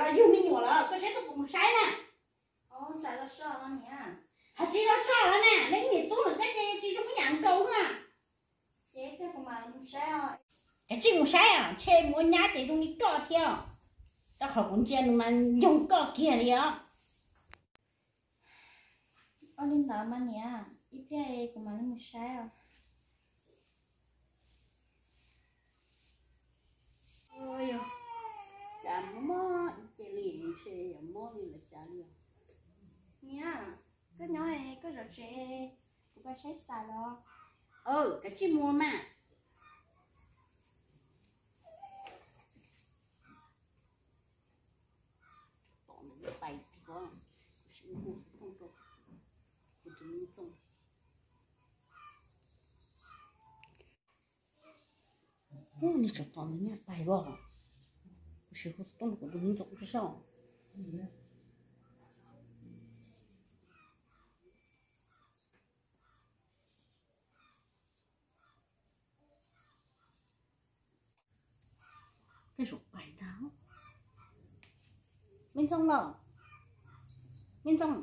Los yug me nyuam los koj saib tuaj kuv mus saib na. Hais tsis los so los na, neb niam tub no koj ces tsis zoo ib yam nkaus na. Kav tsij mus saib os, ntshe mus ua nyab ces zoo li koj thiab. Rau qhov kuv ntsia nws mas ncoog koj kiag li os. Ua li ntawd mas niam, ib pliag kuv mam li mus saib os. Cas mob mob ib ce li, ntshe yog mob li lawm cas li os. Niam, koj nyob koj zov tsev, kuv pais saib xav los. Kav tsij mus mas. Tom ntawm lub tais tiag, kuv sim hu xov tooj rau kuv tus me ntxooj. Ub, nws tseem tom ntawm nyaj tais os. Kuv sim hu xov tooj rau kuv tus me ntxooj saib. Tej zaum pais ntag. Me ntxooj los, me ntxooj,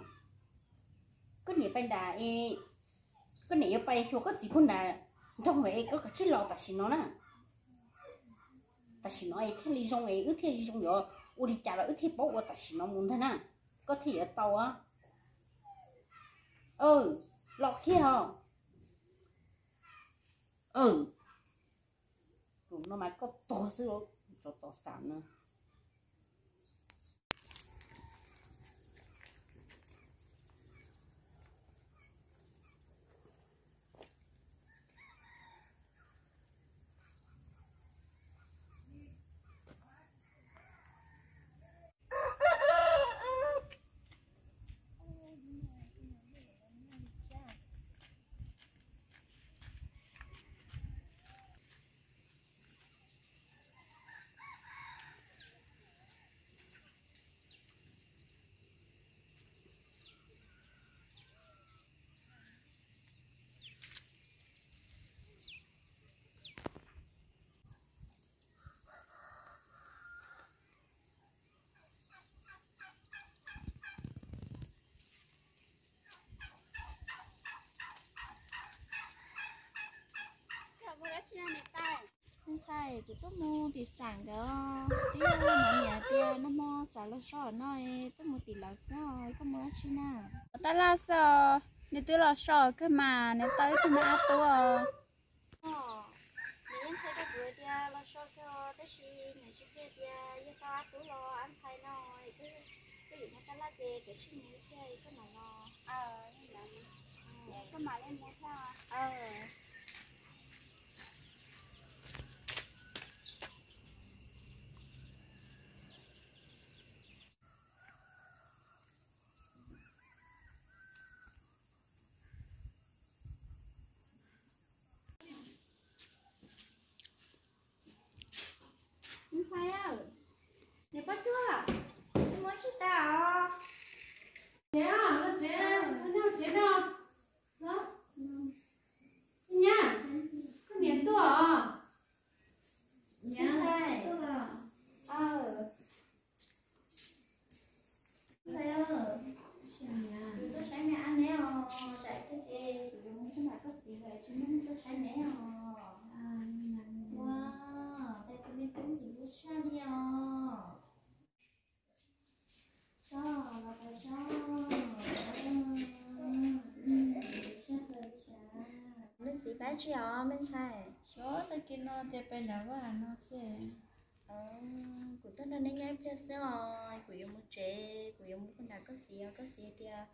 koj niam pais nram es, koj niam yuav pais xyuas koj txiv puag nram nroog lawm es koj kav tsij los tam sim no na. Tam sim no es thiaj li zoo es wb thiaj li zoo yuav ua li cas los wb thiaj paub ua tam sim no mus ntag na. Koj thiaj yuav tau. Los kiag os. Tus no mas koj tuag xwb, tsov tom xam no. Me ntxhais, kuv tuaj mus tim xam nkawd, twb yog niam tias nag hmo xav los so no, tuaj mus tim lawv xwb os, koj mus dab tsi na? Tab laj xwb os, nws twb los so kawg mas, nws tau ib tug me ab tub os. Nws yeej qhia rau kuv tias los so kawg, tab sis nws tsis qhia tias yog tau ab tub los ab ntxhais no. Twb yim no tab laj ces kav tsij mus ib pliag koj mam los. Koj mam li mus thiab. Ntxhais, niam poj cuab, mus tsis tas os. Tsev, los tsev, los tsev no. Nyab, koj niam tuaj os. Nyab, tuaj. Ntxhais, kuv tuaj saib me ab neb os, tsam ib pliag ces kuv yuav mus nram koj txiv lawm, tsis muaj neeg tuaj saib neb os. Ua, tais tus me tub ntxim hlub tshaj li os. Sob, los pais sob. Leej txiv pab tsi os me ntxhais? Xyov tag kis no tias pais nram vaj no xwb. Kuv tuaj nrog neb nyob ib pliag xwb os, kuv yuav mus tsev, kuv yuav mus nram koj txiv os, koj txiv tias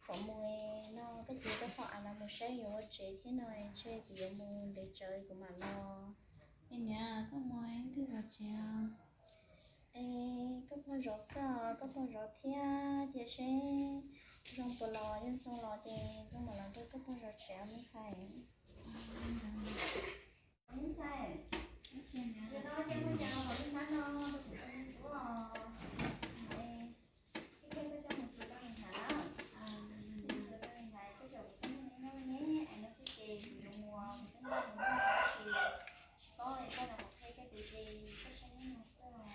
kom mus no, koj txiv rau qhov av no mus saib yuav ua tsev thiab no, ntshe kuv yuav mus ntev tsawv kuv mam los. Es niam, koj mus ib tug zov tsev os? Es koj pog zov xwb os, koj pog zov thiab cia seb zoo puas los, yog zoo los ces zoo mam los nrog koj pog zov tsev me ntxhais. Me ntxhais, no ces mus cas los li hnab no rau kuv tus me tub os. Ib pliag koj coj mus xyuas rau nws hnav na. Mus xyuas rau nws hnav, tej zaum kuv pheej nyob nyob neb es no xwb ces kuv yuav mus, kuv pheej nyob mus noj tab sis tsis paub es koj no kuv qhia koj tus ces koj saib neb no xwb os.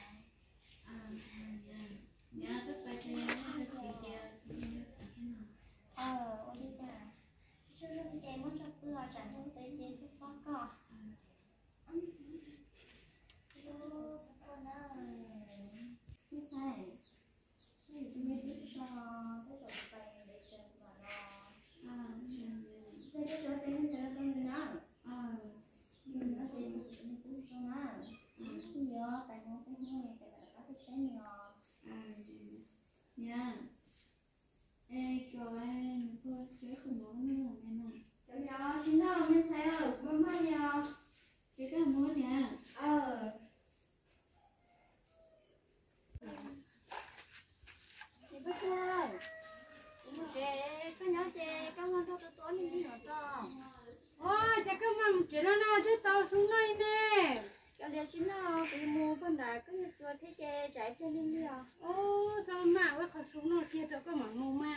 Niam, es cov nws puas tsev qhov mov no me no? Cov nyob tsis noj me ntxhais, maj maj li os. Ces koj mus niam. Niam Paj Tsawg, kuv mus tsev, koj nyob ces koj ua nrog tus tuab me ntsis no tso. Ua cas koj mam mus tsev no na, twb tau su noj li ne? Cov liam tsis noj, kuv yuav mus pog nrad, koj yog tsuas thiab ces tsam ib pliag lig lig os. Txhob maj, ua qhov su noj kiag rau koj mam mus mas.